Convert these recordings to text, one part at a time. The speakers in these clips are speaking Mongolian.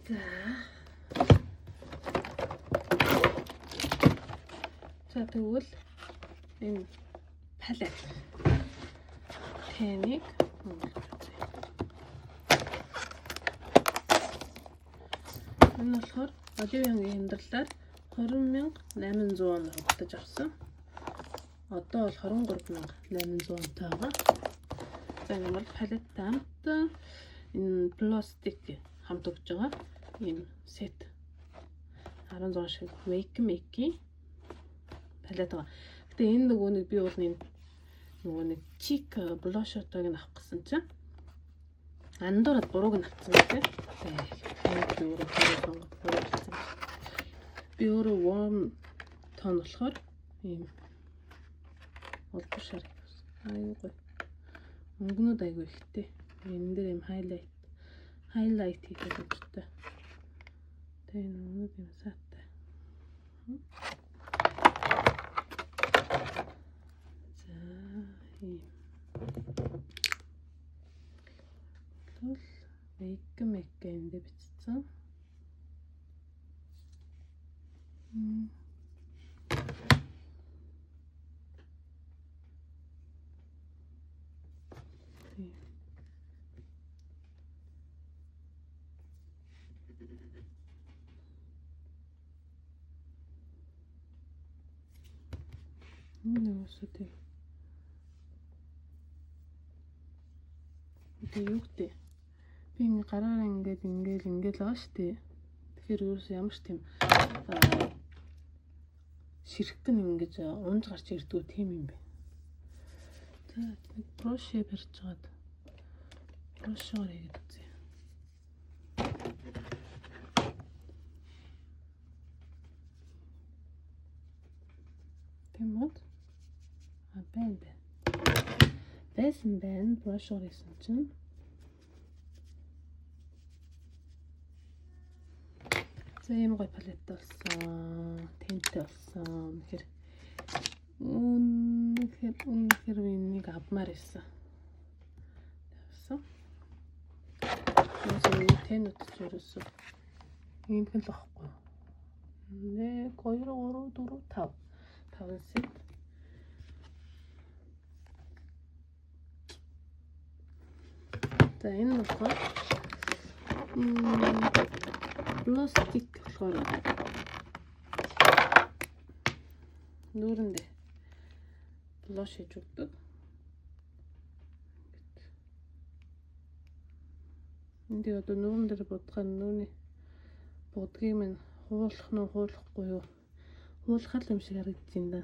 За. За, тэгвэл энэ palette тэнийг онгойлгож үзье. Энэ болохоор Olive Young-ийн хямдралаар 20,800 вон худалдаж авсан. Одоо бол 23,800 вонтой байгаа. За, энэ бол palette хамт энэ пластик хамт өгж байгаа ийм set 16 шиг Wakemake palette байгаа. Гэтэ энэ нөгөө нэг би бол нэг нөгөө нэг cheek blush-отойг нь авах гэсэн чинь андуураад гурвыг нь авсан тийм. Тэгээд би өөрөө хоёр сонгоод гурав авсан. Би өөрөө warm tone болохоор ийм улбар шар айгүй гоё. Өнгөнүүд айгүй ихтэй. Энэ дээр ийм highlight хийх боломжтой. Тэгээ энэ өнгөнүүд юм саатай. За, ийм. Бол Wakemake энэ дээр бичсэн. Тийм. Энэ юусоо тийм. Тэгээ юу гэдэг? Би ингээ гараараа ингээд ингээл ингээл байгаа шүү дээ. Тэгэхээр ерөөсөө ямар ч тийм ширхэг нь ингэж унж гарч ирдгүү тийм юм бэ. За, нэг brush барьж хагаад brush-оор хийгээд үзье. Тийм үү? А, байна байна. Байсан байна. Brush-оор хийсэн чинь. За, ийм гоё palette болсон. Тэнтэй болсон. Тэгэхээр үнэхээр үнэхээр энийг авмаар байсан. Тавьсан. Энэ тэнүүд ч ерөөсөө иймхэн л байхгүй. 1 2 3 4 5. 5 set. За, энэ болохоор пластик болохоор нүүрэндээ blush хийж өгдөг. Энд одоо нүүрэн дээр будгаар нүүрний будгийг минь хуулах нь хуулахгүй юу? Хуулахар юм шиг харагдаж байна да.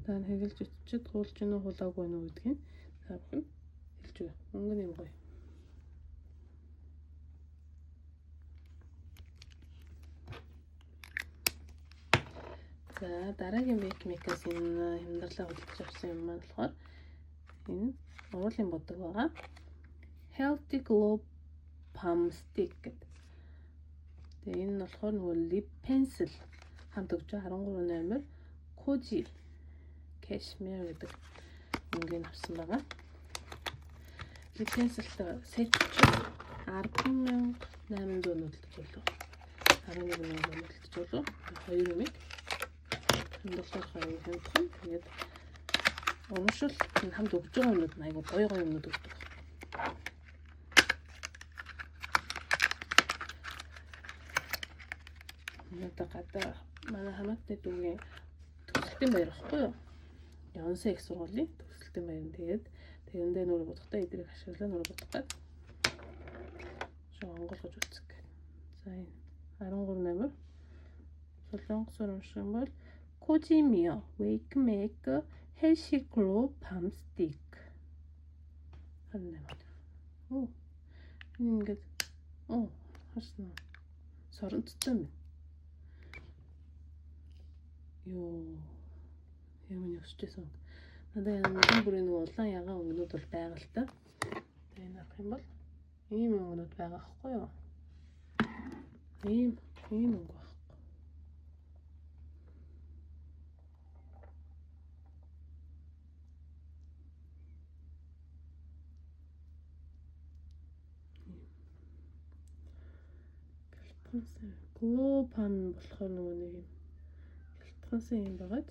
Та хэрглэж өччөд хуулж гинүү, хуулаагүй нү гэдгийг та бүхэн хэлж өгөө. Өнгө нь юм гоё. За, дараагийн Wakemake-аас энэ хямдралаа худалдаж авсан юм маань болохоор энэ уулын будаг байгаа. Healthy Glow Palm Stick гэдэг. Тэгээ энэ нь болохоор нөгөө lip pencil хамт өгч байгаа 13 номер Koji Cashmere гэдэг өнгийг авсан байгаа. Lip pencil-тай set 10,800 худалдаж болов. 11,000 худалдаж болов. Хоёр юмыг хямдралаар хоёр хямдхан. Тэгээд урамшил энэ хамт өгж байгаа юмнууд нь айгу гоё гоё юмнууд өгдөг. Одоо гадаа манай хамаатны дүүгийн төгсөлтийн баяр багхгүй юу? Yonsei их сургуулийн төгсөлтийн баяр. Тэгээд тэрэндээ нүүр будахтаа эдрийг ашиглаа, нүүр будах гээд шоо онгойлгож үзэх гээд. За, энэ 13 номер солонгосоор унших юм бол Kojimio Wakemake Healthy Glow Palm Stick 28. Оо. Энэ ингээд оо харсан уу? Соронцтой юм. Йоо. Юм нь өсөжсэн. Надад янз бүрийн нэг улаан ягаан өнгөнүүд бол байгаа л та. Тэгээ энэ авах юм бол ийм өнгөнүүд байгаа байхгүй юу? Ийм өнгө байхгүй. Хялтгансан. Glow Palm болохоор нөгөө нэг юм хялтгансан юм байгаад.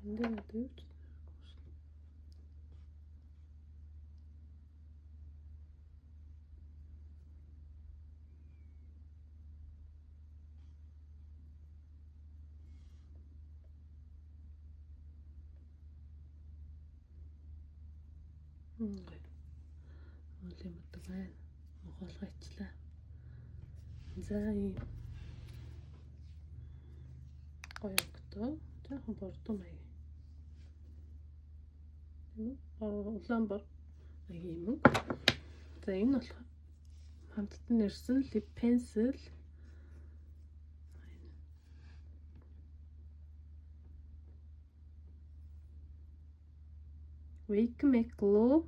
Энд дээр одоо юу ч гоё. Уулийн бодог байна. Ухаалгачлаа. За, ийм гоё өнгөтэй. Жаахан бордоо маяг. Тийм үү? Улаан бор маягийн юм өнгө. За, энэ болохоор хамтд нь ирсэн lip pencil. Wake Make Glow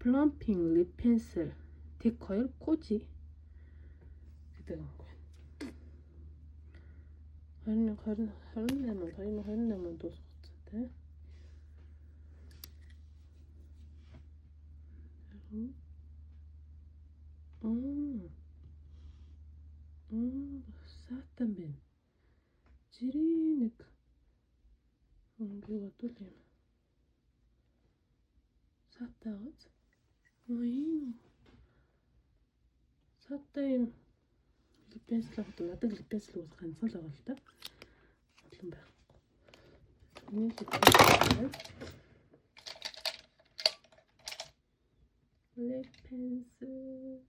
Plumping Lip Pencil Тэг 2 Koji гэдэг өнгө байна. 21 20 28 2028 онд дуусах хугацаатай. Аа. Аа, саатан байна. Жирийн нэг өнгийг бодвол юм. Саатай байгааз. Оо, ийм. Саатай юм lip pencil авах, надад lip pencil уус ганцхан л байгаа л та. Олон байхгүй. Миний lip pencil. Lip pencil.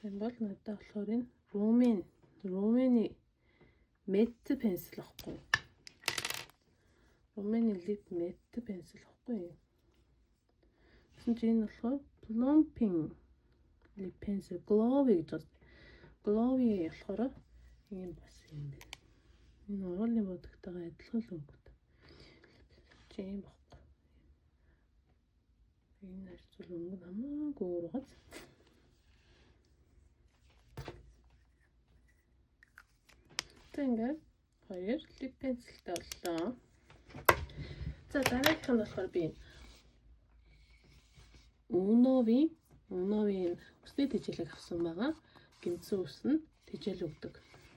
Энэ бол надад болохоор энэ Rom&nd matte pencil ахгүй. Rom&nd lip matte pencil ахгүй юу? Тэгсэн чинь энэ болохоор plumping lip pencil glowy гэж байна. Glowy болохоор ийм бас юм байна. Энэ уруулын бодогтойгоо адилхан л өнгөтэй. Чи ийм баггүй. Энэ харьцуул өнгө нь хамаагүй өөр байгааз. За, ингээд хоёр lip pencil-тэй боллоо. За, дараагийнх нь болохоор би Unove-ийн үсний тэжээлийг авсан байгаа. Гэмтсэн үс нь тэжээл өгдөг.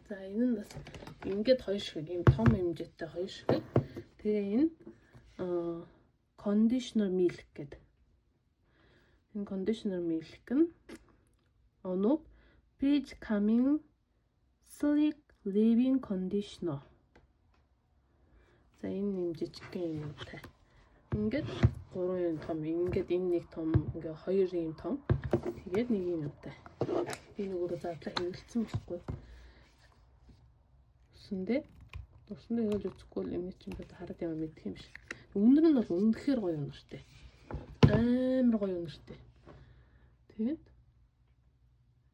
За, энэ нь бас ингээд хоёр шиг ийм том хэмжээтэй хоёр шиг. Тэгээ энэ conditioner milk гэдэг. Энэ conditioner milk нь Unove Peach Coming Sleek Leave-in Conditioner. За, энэ нэм жижигхэн юмтай. Ингээд гурван юм том, ингээд энэ нэг том, ингээ хоёр юм том. Тэгээд нэг юм юмтай. Би нөгөөрөө задлаа хэрэгэлсэн байхгүй. Үсэндээ хэрэглэж үзэхгүй л юм чинь бод хараад ямар мэдэх юм шиг. Үнэр нь бол үнэхээр гоё үнэртэй. Амар гоё үнэртэй. Тэгээд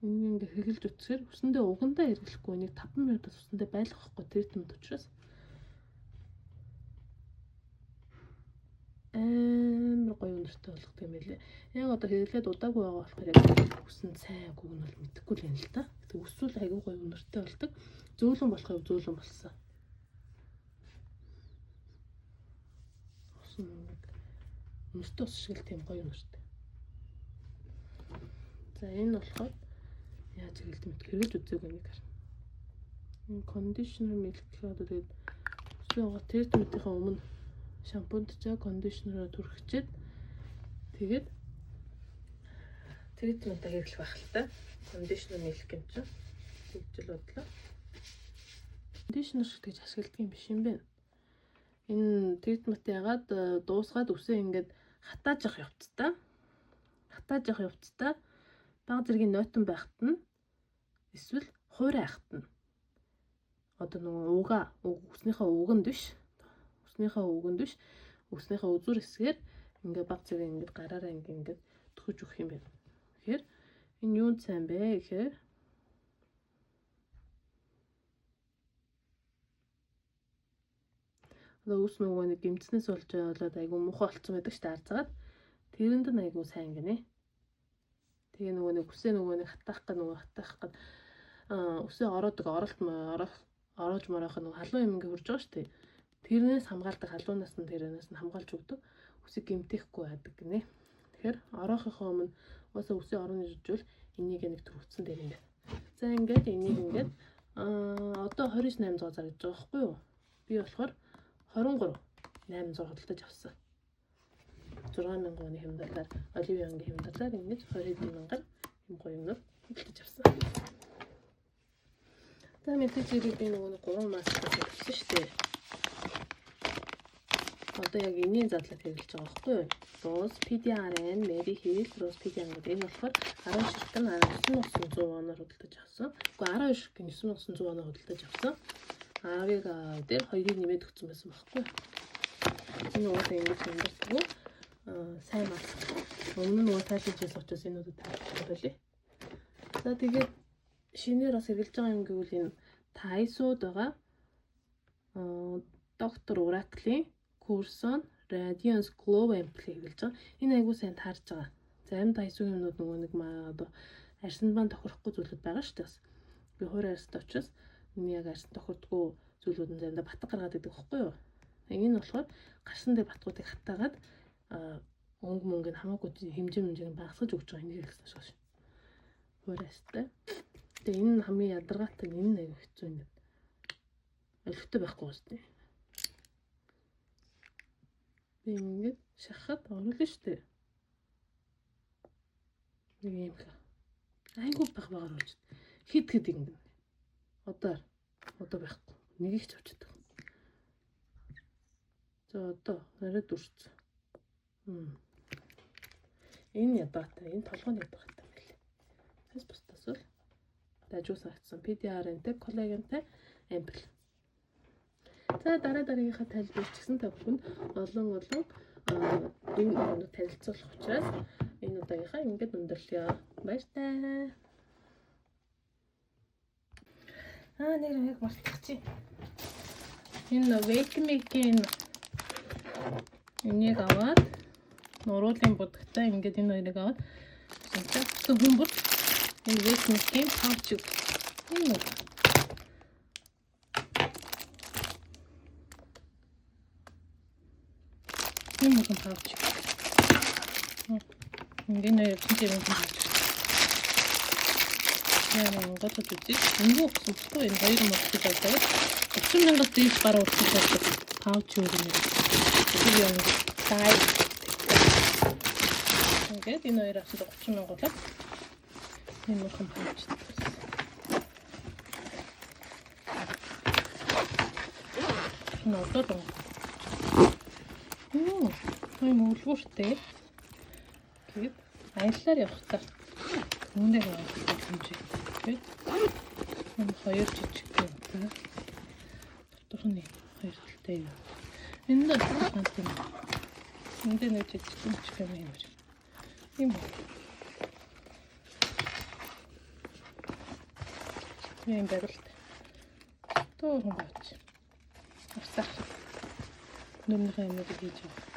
энэ ингээ хэрэглэж үзэхээр үсэндээ угандаа хэрэглэхгүй нэг 5 минутаас үсэндээ байлгахгүй treatment учраас амар гоё үнэртэй болгох юм байлээ. Яг одоо хэрэглээд удаагүй байгаа болохоор яг үсэн сайн үгүй нь бол мэдэхгүй л юм л та. Тэг үсвэл айгүй гоё үнэртэй болдог. Зөөлөн болохыг зөөлөн болсон. Усан нэг үнэртэй ус шиг л тийм гоё үнэртэй. За, энэ болохоор яаж хэрэглэдэг мэт хэрэгж үзээгүй нэг харна. Энэ conditioner milk гэхээр одоо тэгээд үсний угаа treatment-ийн өмнө шампунд чаа conditioner-оо түрхчээд тэгээд treatment-а хэрэглэх байх л та. Conditioner milk юм чинь. Тэгж л бодлоо. Conditioner шиг тэгж ашигладаг юм биш юм байна. Энэ treatment ягаад дуусгаад үсээ ингээд хатааж явах явцдаа хатааж явах явцдаа бага зэргийн нойтон байхад нь эсвэл хуурай ахт нь одоо нөгөө угаа, үснийхээ уганд биш, үснийхээ үгэнд биш, үснийхээ үзүүр хэсгээр ингээ баг зэрэг ингээд гараараа ингээ ингээд төхөж өгөх юм байна. Тэгэхээр энэ юунд сайн бэ гэхээр одоо үс нөгөө нэг гэмтснээс болж болоод айгу муухай болцсон байдаг шүү дээ арзгаад. Тэрэнд нь айгу сайн гинэ. Тэгээ нөгөө нэг үсээ нөгөө нэг хатаах гэх нөгөө хатаах гэх Үсээ ороодог оролт орох ороож мороох нэг халуун юм ингээ хурж байгаа шүү дээ. Тэрнээс хамгаалдаг, халуунаас нь тэрнээс нь хамгаалж өгдөг. Үсийг гэмтээхгүй байдаг гинэ. Тэгэхээр ороохынхоо өмнө уусаа үсээ орно гэж үзвэл энийг нэг түрхсэн дээр юм байна. За ингээд энийг ингээд одоо 29 800 зарагдаж байгаа байхгүй юу? Би болохоор 23 800 худалдаж авсан. 6000 оны хямдралаар Olive Young-ийн хямдралаар ингэж 20 хэдэн мянгаар юм гоё юмнууд худалдаж авсан. За мэдээж хэрэг би нөгөө 3 маск авсан шүү дээ. Одоо яг энэний задлаад хэрэглэж байгаа байхгүй юу? Rose PDRN, Mediheal, Rose PDRN гэдэг энэ болохоор 10 ширхэг нь 9900 воноор худалдаж авсан. Үгүй 12 ширхэг нь 9900 воноор худалдаж авсан. 10-ыг дээр 2-ыг нэмээд өгсөн байсан байхгүй юу? Энэ угаасаа ингэж хямдардаггүй. Сайн маск. Өмнө нь нөгөө тайлж байсан учраас энэ удаа тайлбарлах байлээ. За тэгээд шинээр бас хэрэглэж байгаа юм гэвэл энэ Taisu-д байгаа. Доктор Oracle-ийн Curson Radiance Glow Ampoule хэрэглэж байгаа. Энэ айгуу сайн таарж байгаа. Зарим Taisu-гийн юмнууд нөгөө нэг одоо арьсанд маань тохирохгүй зүйлүүд байгаа шүү дээ бас. Би хувир арьстай учраас миний яг арьсанд тохирдгоо зүйлүүд нь заримдаа батг гаргаад идэг байхгүй юу? Энэ нь болохоор гарсан дээр батгуудыг хатаагаад өнгө мөнгө нь хамаагүй хэмжээ хэмжээг багасгаж өгч байгаа энийг хэрэглэсэн шээ. Хувир арьстай. Тэгээ энэ нь хамгийн ядаргаатай нь энэ нь аягүй хэцүү юм байна. Олигтой байхгүй шүү дээ. Би ингээд шахахад оруулна шүү дээ. Нэг юм хэ. Айгүй баг багаар болж. Хэд хэд ингэ. Одоо байхгүй. Нэгийг ч авчдаг. За одоо арай дүрцэн. Энэ ядаргаатай, энэ толгойн ядаргаатай байл. Тэс бусдаас бол дажуу санагдсан. PDRN-тэй, коллагентай ампл. За дараа дараагийнхаа тайлбар ч гэсэн та бүхэнд олон олон энэ юмнууд танилцуулах учраас энэ удаагийнхаа ингээд өндөрлөё. Баяртай. Нэр яг мартчихчих. Энэ Wake Make-ийн энийг аваад нуруулын будагтай ингээд энэ хоёрыг аваад гэсэн хүмүүр энэ Wake Make-ийн pouch энэ энэ мөн pouch. Ингээд энэ хоёр чинь юм pouch. Яа онгойлгож үзье. Өнгөө өгсөн энэ хоёр юм өгсөн байлаа. 30 мянгаас дээш баруун уртсан байдаг. Pouch юу гэнэ. Тэр юм дай. Ингээд энэ хоёр авсан 30 мянга болоод энэ мөрхөн pouch. Энэ одоо л юм өлгүүртэй. Тэгээд аяллаар явахдаа үүнээр явах хэмжээ. Тэгээд энэ хоёр жижиг юм та. Доторх нь хоёр талтай юм. Энэ л ганц юм. Энд нэг жижиг жижиг юм юм. Юм. Юм барилт. Туурхан баач. Арсах. Нүрнийхээ юмнуудыг хийж явах.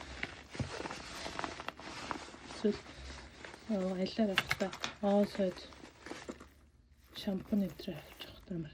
Эсвэл аяллаар явахдаа оол сойд шампунь энэ авч явах амар